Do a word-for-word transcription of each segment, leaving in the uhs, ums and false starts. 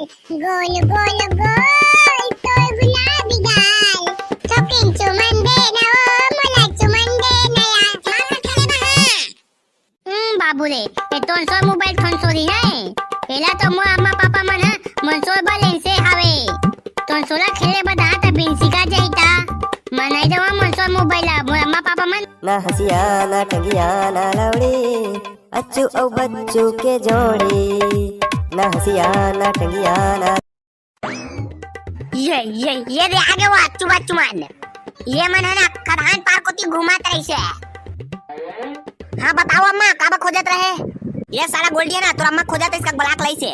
गोल गोल गोल तोर गुलाबी गाल, थोकिन चुमन दे ना ओ, मोला चुमन दे ना यार। हम्म, बाबू रे, ए तोन सोर मोबाइल थोन सोरी हे। एला तो मोर अम्मा पापा मन ह मोन सोर बर लेन से हावे। तोन सोला खेले बर दांत बिन सिखा जाही ता। मैं नहीं देवा मोन सोर मोबाइल ला, मोर अम्मा पापा मन। ना हंसिया, ना टंगिया, ना लौड़ी, अच्छू अउ बच्चू के जोड़ी। ना हंसिया, ना टंगिया, ना ये, ये, ये दे आगे वो अच्छू बच्चू मन। ये मन है ना, खदान पार कोती घूमत रहिसे। हाँ, बताओ अम्मा, काबर खोजत रहे? ये साला गोल्डी है ना, तोर अम्मा खोजत रहिस, का ब्लॉक लइसे।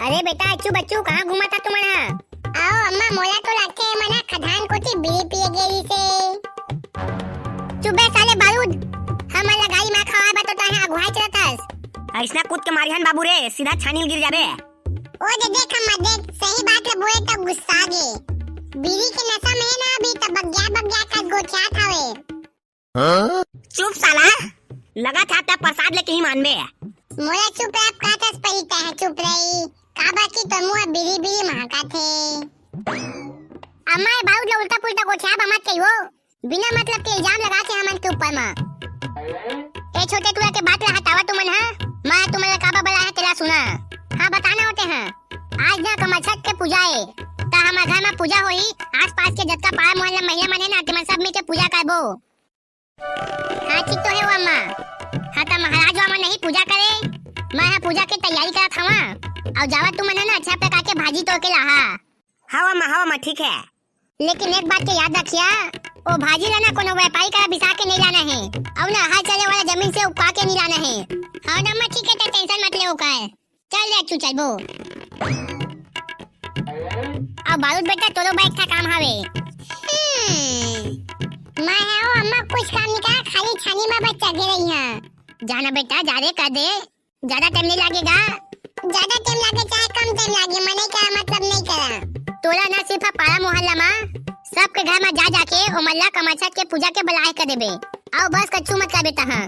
अरे बेटा, अच्छू बच्चू, कहाँ घूमत हा तुमन हा? आओ अम्मा, मोला तो लगथे ये मन हा खदान कोती बीड़ी पिए गे रहिसे। चुप बे साले बारूद, हमन ला गाली मार खवाए बर तो तैं हा अगुवाई चलत हस। अइसना कूद के मारिहन बाबू रे, सीधा छानी ल गिर जाबे। ओ दे देख, अम्मा देख, सही बात ल बोले त गुस्सा गे। बीड़ी के नशा में ना अभी त बग्या बग्या कस गोठियात हवे। चुप साला, लगत हे त प्रसाद लेके ही मानबे। मोला चुप रह कहत हस परी, तैं ह चुप रही, काबर कि तोर मुंह बीड़ी बीड़ी महकत हे। अम्मा, ये बारूद ल उल्टा पुल्टा गोठिया बमत कहियो। बिना मतलब के इल्जाम लगा के हमन के ऊपर म। ए छोटे टूरा के बात ला हटावा तुमन हा। मैं तुमन ला काबर बलाए हे तेला सुना। हाँ, बताना होते हैं। आज ना कमरछठ के पूजा ए, त हमर घर म पूजा होही। आसपास के जतका पारा मोहल्ला महिला मन हे ना, तेमन सब मिल के पूजा करबो। हाँ, ठीक तो हे वो अम्मा। हाँ, त महाराज वा मन नहीं पूजा करे, मैं हा पूजा के तैयारी करत हवा। अउ जावा तुमन हा ना अच्छा प्रकार के भाजी तोड़ के लाहा। हव अम्मा, हव अम्मा, ठीक हे। लेकिन एक बात के याद रखिया, ओ भाजी ला ना कोनो व्यापारी करा बिसा के नहीं लाना हे, अउ ना हल चले वाला जमीन से उपका के नहीं लाना हे। हाँ ना अम्मा, ठीक हे, त tension मत ले ओकर। चल रे अच्छू, चलबो। अउ बारूद बेटा, तोरो बर एक ठा काम हावे। हम्म, मैं हा ओ अम्मा कुछ काम नहीं करा, खाली छानी में बस चघे रही हाँ। जाना बेटा, जा रे, कर दे। ज्यादा टाइम नहीं लागेगा। ज्यादा टाइम लागे चाहे कम टाइम लागे, मैं नहीं करा, मतलब नहीं करा। तोला ना सिर्फ पारा मोहल्ला मा, सबके घर मा जा जाके ओमन ला कमरछठ के पूजा के बलाए कर देबे। अउ बस कछु मत करबे तहाँ।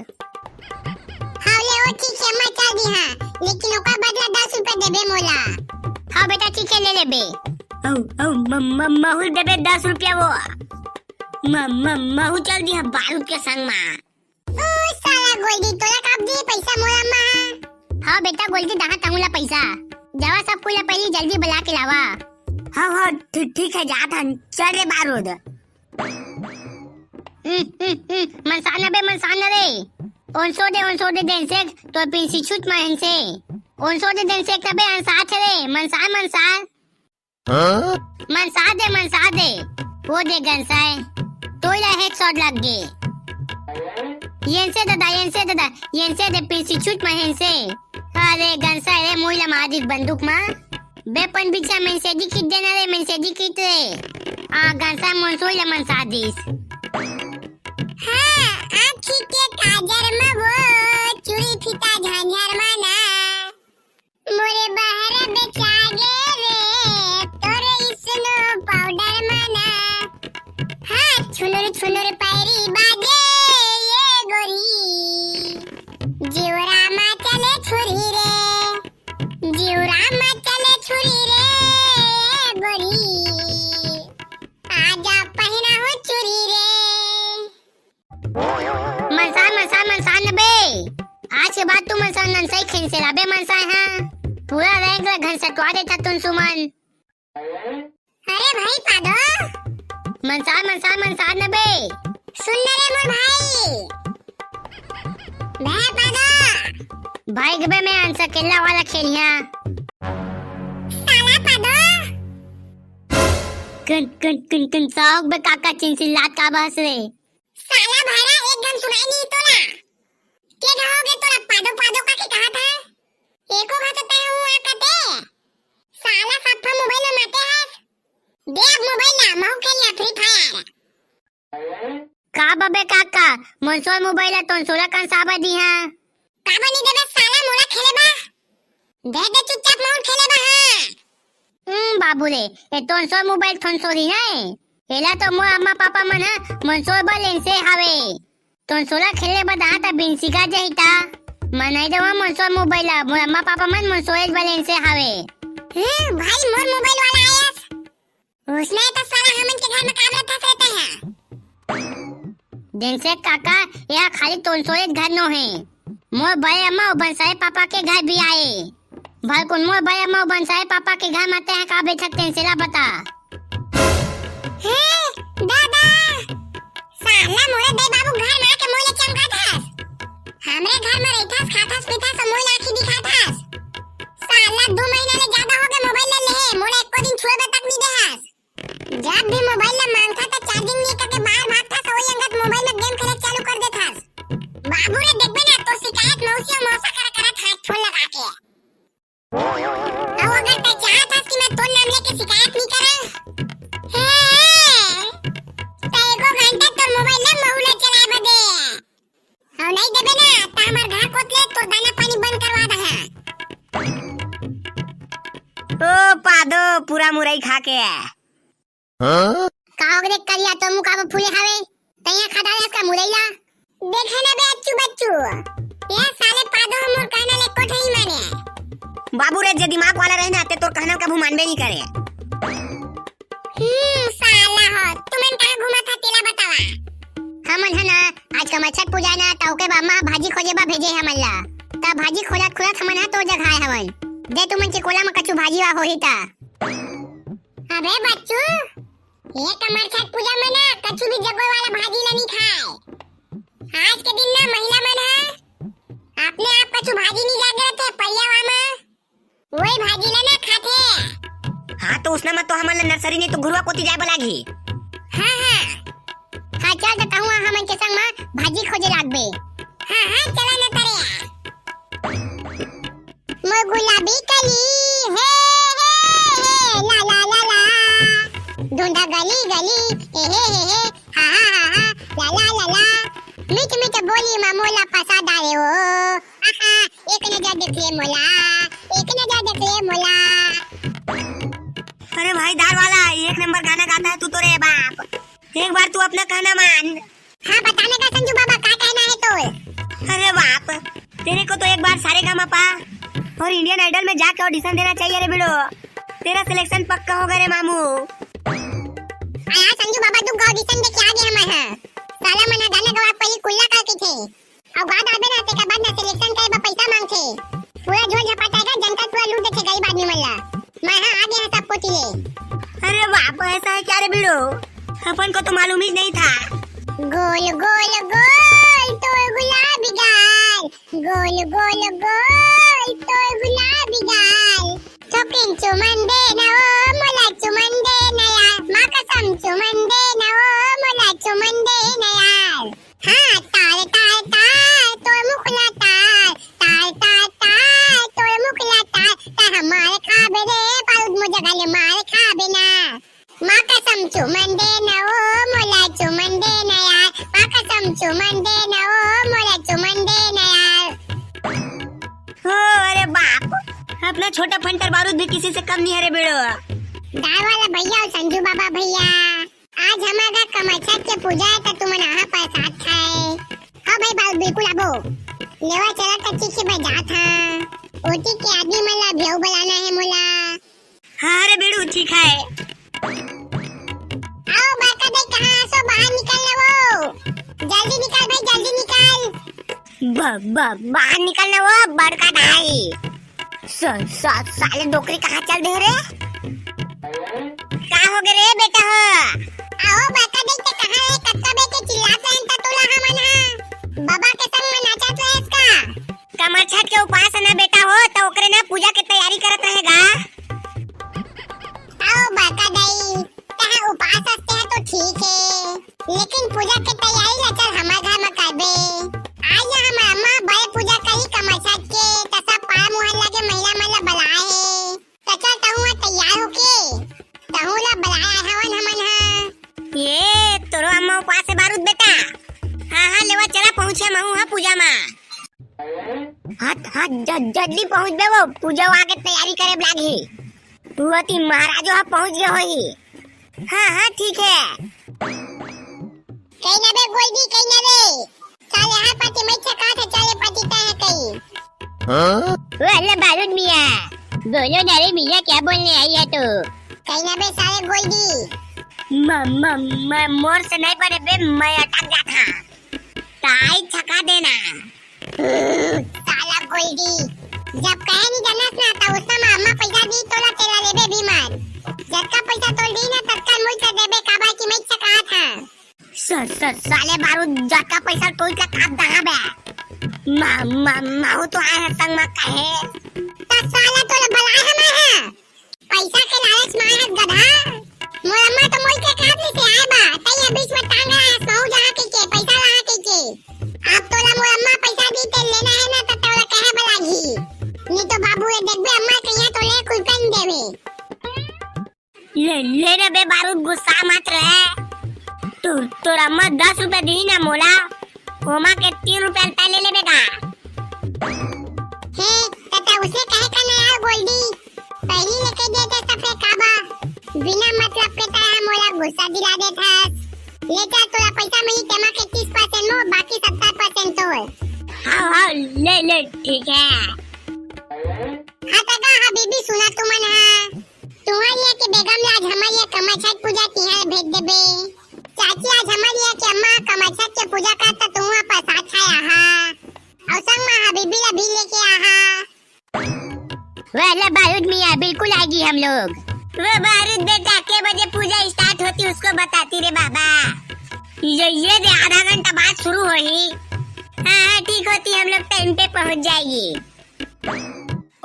हाँ ले, ओ ठीक हे, मैं चल दी हाँ, लेकिन ओकर बदला दस रुपया देबे मोला। हाँ बेटा, ठीक हे, ले लेबे। अउ, अउ, म-, म-, महू ल देबे दस रुपया वो। म-, म-, महू चल दी हाँ बारूद के संग मा। ओ साला गोल्डी, तोला कब दी पैसा मोर अम्मा हा? हाँ बेटा गोल्डी, दहा तहूँ ला पैसा। जावा सब कोई ला पहली जल्दी बला के लावा। हाँ, हाँ, ठी-, ठीक हे, जात हन। चल रे बारूद। हम्म, हम्म, हम्म, मनसान न बे, मनसान न रे। ओन सो दे, ओन सो दे देन से, तो पिंसी छूट महन से। ओन सो दे देन से, तबे अनसाथ रे, मनसान, मनसान। मनसा दे, मनसा दे। वो दे गनसाय। तोय ला headshot लग गे। येन से ददा, येन से ददा, येन से दे पिंसी छूट मा हेन से। अरे गनसाय रे, मोय ला मार दिस बंदूक मा। बे पन बिछा मेन से दिखित देना रे, मेन से दिखित रे। आ गनसाय मोन सोय ला मनसा दिस। हाँ, आँखी के काजर मा वो, चूड़ी फीता झांझर मा ना। मोरे बहर बेचा गे रे, तोरे snow powder मना। हाँ, छुनुर छुनुर पैरी बाजे ये गोरी, जिउरा मा चले छुरी रे, जिउरा मा चले छुरी रे गोरी, आजा पहिना हो चुरी रे। मनसान, मनसान, मनसान न बे। आज के बाद तू मनसान ननसई खेन से लाबे मनसान हा। पूरा rank ला घनसटवा देता तुन सुमन। अरे भाई पादो। मनसान, मनसान, मनसान न बे। सुन न रे मोर भाई। बे पादो। भाई गबे मैं अनसकेला वाला खेलिया। साला पादो। कन, कन, कन, कन, साहब बे काका चिंचिलात का बहस रे। साला भारा एकदम सुनाई नहीं तोला। के कहोगे तोला पादो पादो का के कहा था? एको बात तय हुआ कते? साला सप्पा मोबाइल में माते हस। दे अब मोबाइल ला, महू खेलिया Free Fire। का बबे काका, मोन सोर मोबाइल ला तोन सोला कन साबा दी हाँ। काबर नहीं देबे साला मोला खेले बा? दे दे चुपचाप मोर खेले बा हाँ। हम्म, बाबू रे, ए तोन सोर मोबाइल थोन सोरी नहीं। एला तो मोर अम्मा पापा मन ह मोन सोर बर लेन से हावे। तोन सोला खेले बर दांत बिन सिका जही ता। मैं नहीं देवा मोन सोर मोबाइल ला, मोर अम्मा पापा मन मोन सोर बर लेन से हावे। हम्म, भाई मोर मोबाइल वाला आयस। उसने तो साला हमन के घर में काबरा धस रहते हैं। दिन से काका, यह खाली तोन सोए घर नो है। मोर बड़े अम्मा अउ बंसाए पापा के घर भी आए। भलकुन मोर बड़े अम्मा अउ बंसाए पापा के घर में आते हैं का बैठक तेन सेला बता। हे दादा, साला मोरे दई बाबू घर में आके मोले चमकाथस। हमरे घर में रहिथस, खाथस, पीथस, अउ मोला आँखी दिखाथस। साला दू महीना ले ज्यादा हो गए मोबाइल ले लेहे, मोला एको दिन छुए तक नहीं देहस। जब भी मोबाइल ला मांगथा त चार्जिंग नहीं करके बाहर भागथस, वही अंगत मोबाइल में गेम खेले चालू कर देथस। बाबू रे देखबे ना, तो शिकायत मौसी अउ मौसा करा करत हाथ फोन लगा के। अउ अगर तै चाहत हस कि मैं तोर नाम लेके शिकायत नहीं करा, हे, त एको घंटा तोर मोबाइल ला महू ला चलाए बदे। अउ नहीं देबे ना, त हमर घर कोत ले तोर दाना पानी बंद करवा दहा। ओ पादो, पूरा मुरई खा के। हाँ? का हो गे करिया, तो मुँह काबर फूले हवे? तैया खा डाले इसका मुरैया। देखे ना बे अच्छू बच्चू, ये साले पादो ह मोर कहना ले एको ठो नहीं माने। बाबू रे, जे दिमाग वाला रहे ना, ते तोर कहना कभू मानबे नहीं करे। हम्म, साला हो, तुमन कहाँ घूमत हा, तेला बतावा। हमन ह ना, आज कमरछठ पूजा ना, त ओके बा, अम्मा भाजी खोजे बा भेजे हमन ला। त भाजी खोजत खोजत हमन ह तो जगह आए हवन। दे तुमन चिकोला म कछु भाजी वा होही त। अबे बच्चू, ये कमरछठ पूजा में ना कछु भी जगोए वाला भाजी ला नहीं खाए। आज के दिन ना महिला मन ह अपने आप कछु भाजी नहीं जागे रथे परियावा में, वही भाजी ला ना खाथे। हाँ, तो उसने मत तो हमन ला नर्सरी नहीं तो घुरुआ कोती जाए बर लागही। हाँ, हाँ। हाँ, चल त कहूँ हमन के संग म भाजी खोजे लागबे। हाँ, हाँ, चला ना तरे। मोर गुलाबी कली, हे, हे, हे, ला, ला, ला, ला। धुंधा गली, गली, हे, हे, हे, हे, हा, हा, हा, हा, ला, ला, ला, ला। मीठ, मीठ बोली मा मोला फंसा डारे हो। आहा, एक नजर देख ले मोला, एक नजर देख ले मोला। अरे भाई दार वाला, एक नंबर गाना गाता है तू तो रे बाप। एक बार तू अपना कहना मान। हाँ, बताने का संजू बाबा, का कहना है तो? अरे बाप, तेरे को तो एक बार सारेगामापा और इंडियन आइडल में जाके ऑडिशन देना चाहिए रे बिड़ो, तेरा सिलेक्शन पक्का होगा रे मामू। हाँ संजू बाबा, तू ऑडिशन दे के आगे हम है। साला मना गाना गवा पहली कुल्ला का के थे। अउ गा डालबे ना, तेकर बाद ना सिलेक्शन करे बर पइसा मांगथे। पूरा झोल झपाट आएगा, जनता पूरा लूट देथे गरीब आदमी मन ला। मैं हाँ आ गया है सब कोती ले। अरे बाप, ऐसा है क्या रे बिड़ो? अपन को तो मालूम ही नहीं था। गोल गोल गोल तोर गुलाबी गाल, गोल गोल गोल तोर गुलाबी गाल। थोकिन चुमन दे ना ओ मोला चुमन दे ना यार, माँ कसम चुमन दे ना ओ मोला चुमन दे ना यार। हाँ, तार, तार, तार, तोर मुखला तार, तार, तार, तार, तोर मुखला तार, ता हमार खाबे रे, बारूद मोर जगह ले मार खाबे ना। माँ कसम चुमन दे ना ओ मोला चुमन दे ना यार, माँ कसम चुमन दे ना ओ मोला चुमन दे ना यार। हो, अरे बाप, अपना छोटा फंटर बारूद भी किसी से कम नहीं है रे बेड़ो। दार वाला भैया और संजू बाबा भैया, आज हमर घर कमरछठ के पूजा है, त तुमन आहा प्रसाद खाए। हाँ भाई, बाबू, बिल्कुल आबो। लेवा चला, त ठीक है, मैं जात हाँ। ओती के आदमी मन ला भेव बुलाना है मोला। हाँ रे बेड़ू, ठीक है। आओ बड़का दाई, कहाँ आसो, बाहर निकल ना वो। जल्दी निकल भाई, जल्दी निकल। ब-, ब-, बाहर निकल ना वो बड़का दाई। स-, स-, साले डोकरी कहाँ चल दे रे? का हो गे रे बेटा हो? आओ बड़का दाई, ते कहाँ है? कतका बेर के चिल्लात रहेन त तोला हमन हा। बाबा के संग में नाचत रहेस का? कमरछठ के उपास है ना बेटा हो, त ओकरे ना पूजा के तैयारी करत रहेगा। आओ बड़का दाई, तहाँ उपास असते है तो ठीक है, लेकिन पूजा के तैयारी ला चल हमर घर में करबे। आज ना हमर अम्मा बड़े पूजा करी कमरछठ के, त सब पारा मोहल्ला के महिला मन ला बलाए हे। त चल तहूँ ह तैयार होके, तहूँ ला बलाए हवन हमन ह। ये तोरो अम्मा उपास है बारूद बेटा। हाँ, हाँ, लेवा चला पहुँचे महूँ ह पूजा मा। हाँ, हाँ, ज-, जल्दी पहुँच बे वो, पूजा आगे तैयारी करे लागही। वो ती महाराजो ह पहुँच गए होही। हाँ, हाँ, ठीक है। कहीं ना बे गोलदी, कहीं ना बे। साले हाँ पाती मैं छका था, चले पाती तय है कहीं। हाँ? वो अल्लाह बारूद मियाँ, बोलो ना रे भैया, क्या बोलने आई है तू? कहीं ना बे साले गोल्डी। म-, म-, म-, मोर से नहीं बने बे, मैं अटक जाता। ताई छका देना। साला गोल्डी, जब कहे नहीं जानस ना, त उसका माँ अम्मा पैसा दी तोला, तेला लेबे भी मत। जतका पैसा तोल दी ना, ततका मुझ से देबे, काबर कि मैं छका था। स-, स-, साले बारूद, जतका पैसा तोल के काप दहा बे। मा-, मा-, माहू तो आए हैं संग में कहे। त साला तोला बलाए हमें है। पैसा के लालच में आए हस गधा। मोर अम्मा तो मोई के काट नहीं से आए बा। तई ये बीच में टांग रहा है, कहूँ जहाँ के के, पैसा ला के के। आप तोला मोर अम्मा पैसा दी ते लेना है ना, त तोला कहे बलागी। नहीं तो बाबू ये देखबे अम्मा कहिया तो ले कुल पेन देवे। ले, ले रे बे बारूद, गुस्सा मत रहे। तू, तोर अम्मा दस रुपया दी ना मोला, ओमा के तीन रुपया पहले लेबे का? हे, त तैं उसे कहे का ना यार गोल्डी, पहिली लेके दे दे सफे काबा। बिना मतलब के तरह मोला गुस्सा दिला देत हस। ले जा, तोला पैसा मिली, तेमा के तीस परसेंट मोर, बाकी सत्तर परसेंट तोर। हाँ, हाँ, ले, ले, ठीक है। हाँ, त का हबीबी, सुना तुमन हा। तुहर ये के बेगम ला आज हमर ये कमाछठ पूजा तिहार भेज देबे। चाची, आज हमर ये के अम्मा कमाछठ के पूजा करत, तुहू प्रसाद खाए आहा। अउ संग मा हबीबी ला भी लेके आहा। वाह, ले बारूद मियाँ, बिल्कुल आएगी हम लोग। वो बारूद बेटा, के बजे पूजा start होती, उसको बताती रे बाबा। ये, ये दे, आधा घंटा बाद शुरू होही। हाँ, हाँ, ठीक होती, हम लोग time पे पहुँच जाएगी।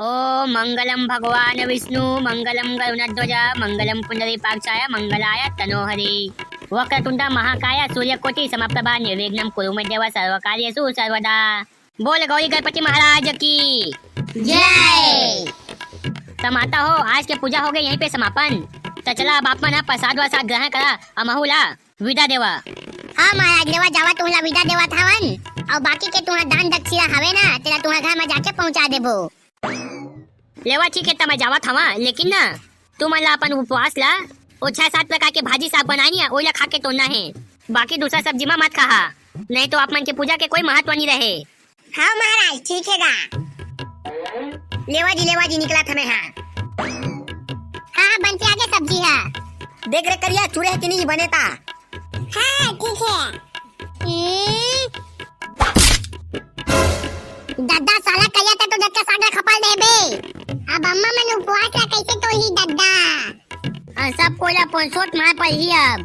ॐ मङ्गलं भगवान् विष्णु, मङ्गलं गरुडध्वज, मङ्गलं पुण्डरीकाक्षाय, मङ्गलाय तनोहरि। वक्रतुण्ड महाकाय सूर्यकोटि समप्रभा, निर्विघ्नं कुरु मे देव सर्वकार्येषु सर्वदा। बोल गौरी गणपति महाराज की जय। त माता हो, आज के पूजा हो गए यहीं पे समापन। त चला अब आप मन ह प्रसाद वरसाद ग्रहण करा, अमहू ला विदा देवा। हाँ महाराज, लेवा जावा, तुहला विदा देवत हवन। अउ बाकी के तुहा दान दक्षिणा हवे ना, तेला तुहा घर मा जाके पहुँचा देबो। लेवा ठीक है, त मैं जावत हवा, लेकिन ना तुमन ला अपन उपवास ला ओ छह सात प्रकार के भाजी साग बनानी है, ओइला खा के तोड़ना है। बाकी दूसरा सब्जी मा मत खाहा, नहीं तो आप मन के पूजा के कोई महत्व नहीं रहे। हाँ महाराज, ठीक है गा। लेवा जी, लेवा जी, निकलत हमें हाँ। हाँ, हाँ, बन के आगे सब्जी है। देख रे करिया, चूरे है कि नहीं बने ता। हाँ, ठीक है। हम्म। दद्दा साला करिया, ते तो जतका साग ला खपल देबे। अब अम्मा मन उपवास ला कैसे तोही दद्दा? अउ सब कोला पोंसोट मार पड़ही अब।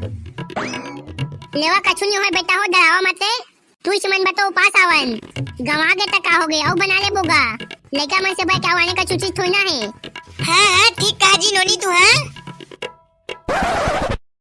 लेवा कछु नहीं होय बेटा हो, डरावा मते। तुइच मन बतो उपास आवन। गंवा गे त का होगे, अउ बना लेबो गा। लइका मन से बड़े के आवाने का चुची थोड़ी ना है। हाँ, हाँ, ठीक कहा जी नोनी तू, हाँ?